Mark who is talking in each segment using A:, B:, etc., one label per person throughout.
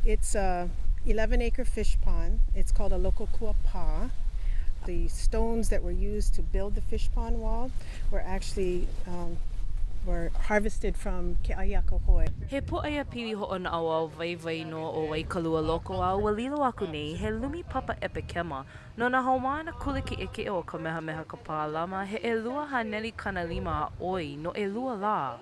A: It's a 11 acre fish pond. It's called a loko kuapā. The stones that were used to build the fish pond wall were actually um, were harvested from Keahiakahoe.
B: He pōʻaiapili hoʻonaʻauao waiwai nō ʻo Waikalua Loko a ua lilo aku nei he lumi papa ʻepekema no nā haumāna kula kiʻekiʻe o Kamehameha Kapālama he 250 a ʻoi no ʻelua lā.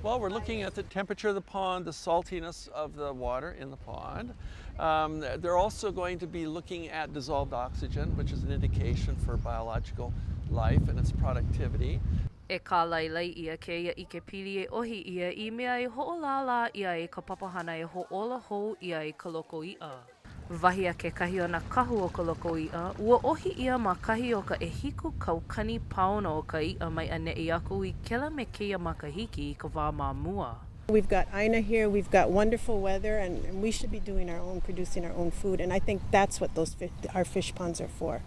C: Well, we're looking at the temperature of the pond, the saltiness of the water in the pond. Um, they're also going to be looking at dissolved oxygen, which is an indication for biological life and its productivity.
B: E kālailai ʻia kēia ʻikepili e ʻohi ʻia i mea e hoʻolālā ʻia ai ka papahana e hoʻōla hou ʻia ai ka loko iʻa. Wahi a kekahi o nā kahu o ka loko iʻa, ua ʻohi ʻia ma kahi o ka 7000 paona o ka iʻa mai ʻaneʻi aku i kēlā me kēia makahiki i ka wā ma mua.
A: We've got ʻāina here, we've got wonderful weather, and, and we should be doing our own, producing our own food. And I think that's what those fi our fish ponds are for,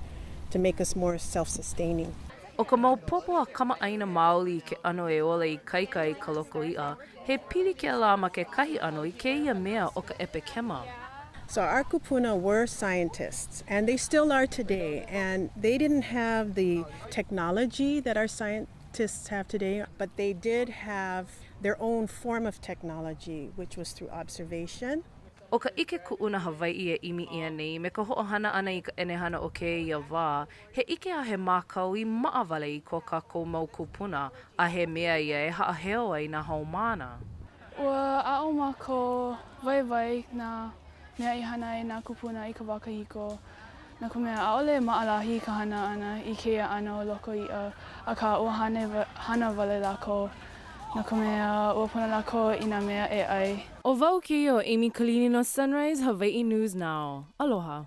A: to make us more self-sustaining.
B: ʻO ka maopopo a kamaʻāina maoli i ke ʻano e ola ikaika ai ka loko iʻa, he pili kēlā ma kekahi ʻano i kēia mea ʻo ka ʻepekema.
A: So our kupuna were scientists, and they still are today, and they didn't have the technology that our scientists have today, but they did have their own form of technology, which was through observation.
B: ʻO ka ʻike kuʻuna Hawaiʻi e ʻimi ʻia nei me ka hoʻohana ʻana i ka ʻenehana o kēia wā, he ʻike a he mākau i maʻa wale i ko kākou mau kūpuna, a he mea ia e haʻaheo ai nā haumāna.
D: Ua aʻo mākou waiwai nā mea i hana ai nā kūpuna i ka wā kahiko, no ka mea, ʻaʻole maʻalahi ka hana ʻana i kēia ʻano loko iʻa, akā ua hana wale lākou, no ka mea, ua pono lākou i nā mea e ʻai.
B: ʻO wau kēia ʻo Amy Kolini no Sunrise Hawaiʻi News Now. Aloha.